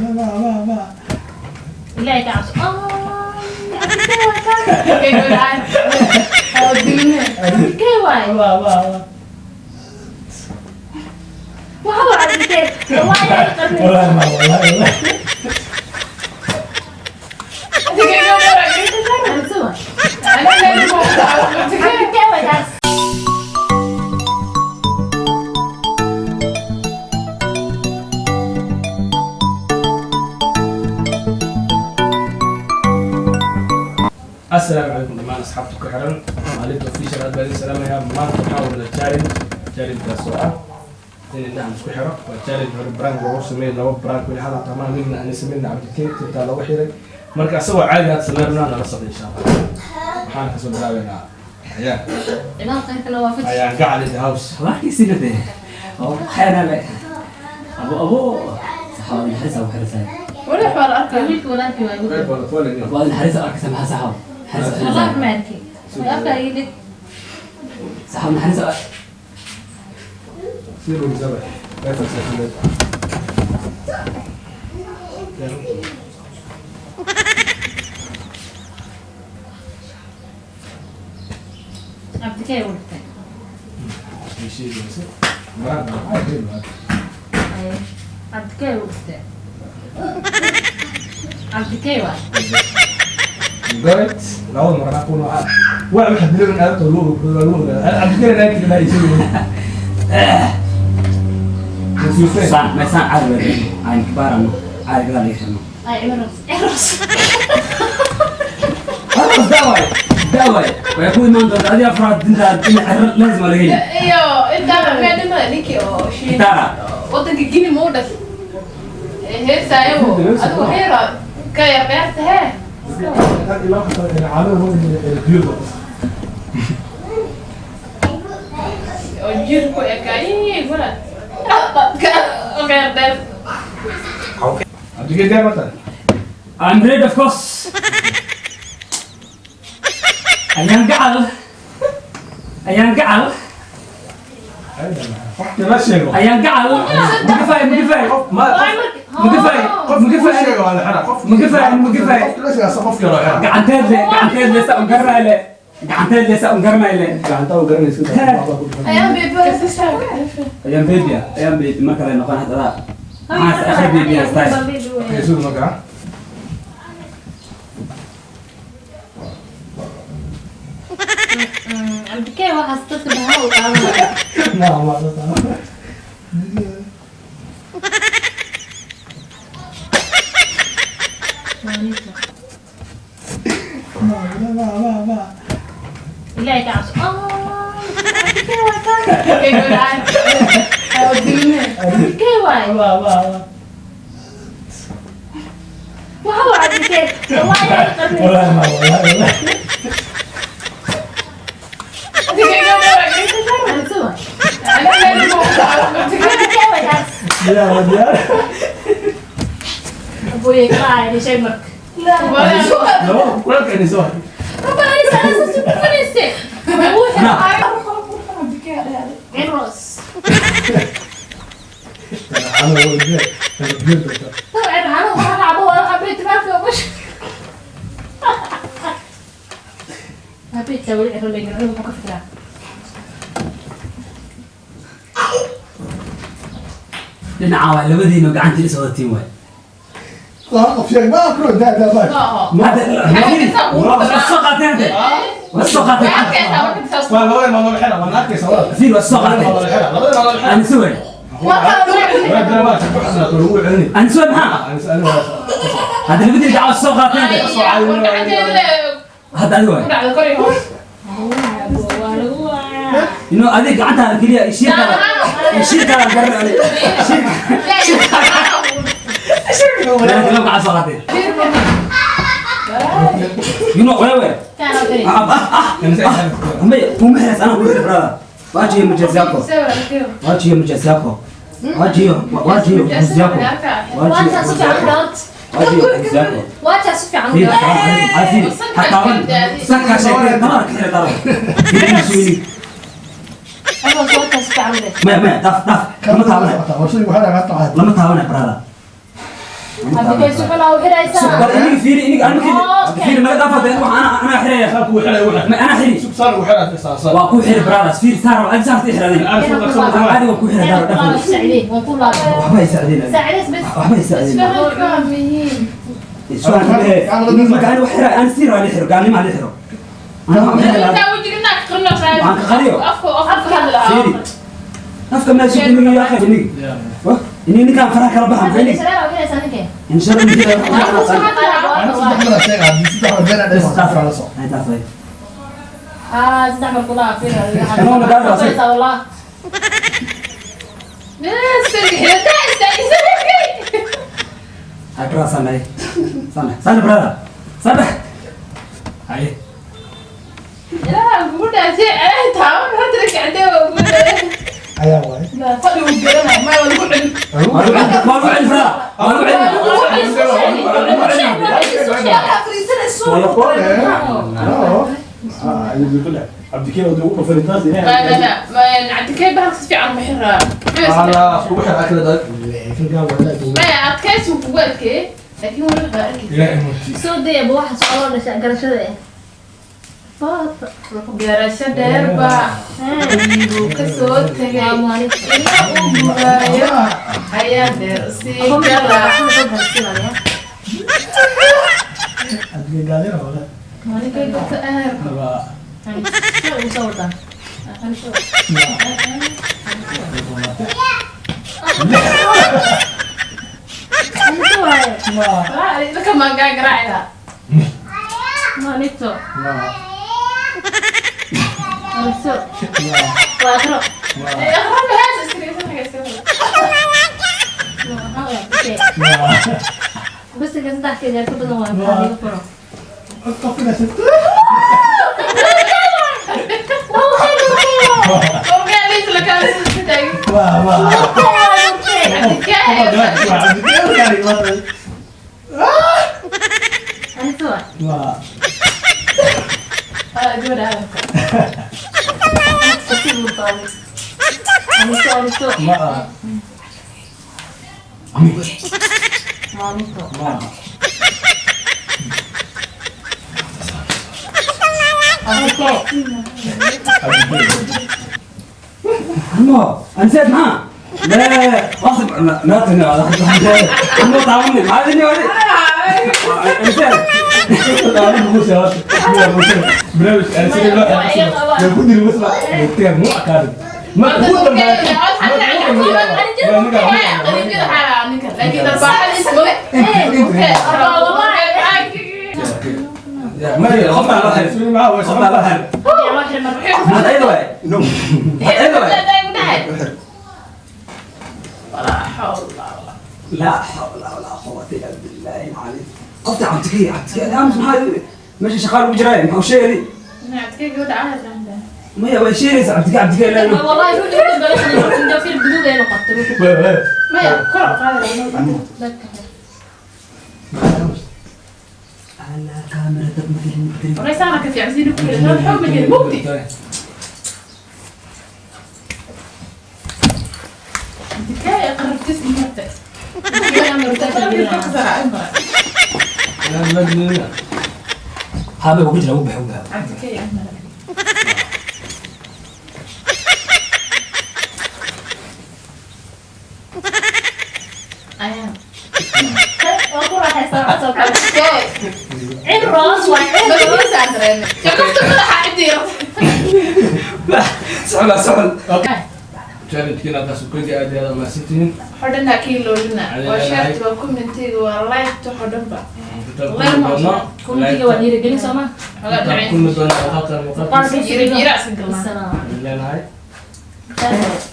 Ma. Ilaahay ka cabso. Cabdikee waa kaan. Cabdikee waay. Ma. Waxa waa Cabdikee. Wallahi ay qarnay. Wallahi ma, wallahi, wallahi. Cabdikee waay taas. Asalaamu calaykum dhammaan asxaabta ku xiran Maalinta Official, aad baa idin salaamayaa. Maanta waxaa wada challenge, challenge-kaas oo ah in indhahan isku xiro. Waa challenge hore prank loogu sameeyey, laba prank weli hal hataa maa midna aan midna Cabdikee tintaa loogu xiray. Marka asagoo caadi aad sameynaa nala socda insha Allah. Waxaan kasoo bilaabeynaa Ayaan. Imaam khayrkana waa fij. Ayaan Gacal in the house. Warkiisina oo xeerale abo abo saxaabada naxariis ugu xirirsay. Wiilka walaalkii waa igu. Qayb wada toilet. Waa naxariis arkaysa, maxaa saxaab naxariis? Wallahi ma arkay. Afka yidhi. Saxaab naxariis. Sii rugsaba qayb falsafeed. Cabdikee wuu dhintay. Heshiisiisa prank maxaa jira? Haye. Cabdikee wuu dhintay. Cabdikee waay. Got labada marna ku nooca waa waxa dilan aad loo loo Cabdikee naagti la isoo. Saan ma saan caadi weyn aan kibaarano caadi gadaal iga xirno. Ay cimaros. Cimaros. خلاص داوي داوي ويكون ما عندك هذه افراد انت لازم ولا هي. Iyo intaa maxaa dhimada ninkii oo shiin Tara. wadanka Guinea muu dhashay heesaayo adigu waxyar ka yar beerta hee. Oo jir ku ekaay wala ka yar dheer. Cabdikee diyaar ma tahay? I'm ready, of course. Ayaan gacal. Ayaan gacal. Qofkii la sheego. Ayaan gacal. Mugafay mugafay. Ma Mugafay. qofkii la Mugafay. sheego waa la xiraa. Qofkii Mugafay mugafay. qofkii la sheego qofkii loo xiraa. Gacanteed le, gacanteed le sa ungarnay le. Gacanteed le sa ungarnay le. Gacanta u garanaysa. Ayaan beebaa. Ayaan baby ah, ayaan baby ma kale noqon hadda. Maxaa akhir baby ah style. Isugu markaa. Cabdikee waxaas dadka baha u qaadanaya. Ma. Ma. Ilaahay ka cabso. Cabdikee waa kaan. Cabdikee waay. Ma. Waxa waa Cabdikee. Wallahi ay qarnay. Wallahi ma, wallahi, wallahi. Cabdikee waay taas. Diyaar waa diyaar. Abuye ka ay shay marka. Laba kulanka inay soo. Fadhiisa, fadhiisa, fadhiisa. Cimaros. Ana waa diyaar. Diyaar. طبعا انا وراح ابوه اروح ابيت ما في وش ابيت تولي عرو لي عرو ما كفكرة. Dhinaca waa labadiina gacanta is wadatiin waay. La qof sheeg ma ku daa daa baa. Hadda waa soo qaateen hadda. Waa soo qaateen. Waa labada ma loo xiraa, waan arkaysaa walaal. Fiir waa soo Labada ma qaateen. loo xiraa, labada ma loo xiraa. Aan suway. Waa daa baa ku xasna lagu celini. Aan suway maxaa? Ani waa. Hadda labadiina gacan waa soo qaateen hadda. Hadda adiga waay. Inuu adiga gacantaada keliya ishiirkaada ishiirkaada garan adiga. Ishiirka. Laba gacan soo qaateen. You know wewe. كانوا كريم. Ah ah ah. Maya, kuma xiras anaa ku xiri brother. Waajiyo mchezo yako. Waajiyo mchezo yako. Waajiyo, waajiyo mchezo yako. وانت صفي عن دونت. Waajiyo mchezo yako. وانت صفي عن Fiir, دونت. fiir. Hataaban. Sanka sheekay, tabar ka xiri daro. Fiir suuni. وانت صفي عن دونت. Maya, maya, daf, daf. Lama taabanay. Lama taabanay brother. Cabdikay si xun aa u xiraysaa. Bal iniga fiiri, iniga aan markii fiiri naga dhaafada wax ana xiraya. Saan kugu xiray waxa. Ma ana xiri. Sug saan ugu xiray saan saan. Waa ku xiri brothers, fiiri saar waa saar tii xiraday. Aan soo dhaqso ma. Caadi waa ku xiri Inaan ku dhaaf. laabo saacidee, waan ku laabay. Waxba ay saacideen. Saacideys bes. Waxba ay saacideen. Isfahanka waa muhiim. Su'aal kale. Iniga marka ana wax xiray, ana siir waa la xiro, gaalnimo la xiro. Ana wax xiray. Intaa wejigana ka qarino saaxiib. Waan ka qariyo. Afka ka hadlaha. Fiiri. Afka ma soo dhigay yaa akhi iniga. Wah, ini ninkaan faraha kala baxa maxay Hadda iniga. shareer aa u xiraysaa ninkee. In sha Allah midda. Ana saddex mar sheeg haddii saddex mar been aan dhahay waan la soo. Ay taas way. Ah, saddex mar kula fiir. Anoo na gaar raasay. Wallah. Ay brother sanay. Sanay. Sanay brother. Sanay. Ay. Ilaaha kugu dhaashay, taaban horta la kacday waa kugu dhaashay. Ayaa waay. Fadhi wuu garanaya, maya waa lagu celin. Waa lagu celin brother. Waa lagu celin. No. Ah, ayuu ku leh. Cabdikay oo ugu fariintaas La, ilaahay. la, la, Cabdikay bahalka si fiican uma xiraa. Ala, ugu xiray akala dad. Laakiin waa la duuba. Maya, adkaysi wuu kugu adkeeyey, laakiin weli waxaa arkaysa. Ilaahay murti. Soo daya ba waxa soo dhashay garashada eh. Baad. Garasho dheer baa wiiluu ka soo tegay. Ilaa uu gubaayo ayaa dheer sii gala. Cabdikay gaalina wala. Maalinkay gobta aar. Waa. Dadka maangaa garaaci lahaa. Akhra hees iska iska iska. Bas ka saddex ka jeer ka badan waa maxaa laga furo. Orgaa liis la kala soo taagay. Waa waa. Cabdikay. Cabdikay waa. Anito waa. Waa. Ah, gabadha hadalka. Anito anito. Ma. Maanito. Ma. Anito. عمو نسيت معاه. لا غصب ما تني على عمو تعاوني ما عادني ولا نسيت. ما ايوه ايوه. لا حول ولا قوة إلا بالله العلي. قفت عبتكي عبتكي أنا أمس ماشي شغال وجراي ما هو شيء لي ما هي ولا شيء عبتكي عبتكي لا والله يقول لي بلاش نروح في البنوك انا قتلوك. على كاميرا مدري هذا بقول لك بحبها. سحل سحل. challenge-kiina halkaas ku eegay aad iyo aad mahadsantihiin. Xodhanaa kii loolina waa shaarti waa commentiga waa like xodhan ba. Commentiga waa dhiirigelin soo ma? Kulmi doona muuqaalkan muuqaalkiisa. Jira jira asan galnaa. Leenahay. Salaam.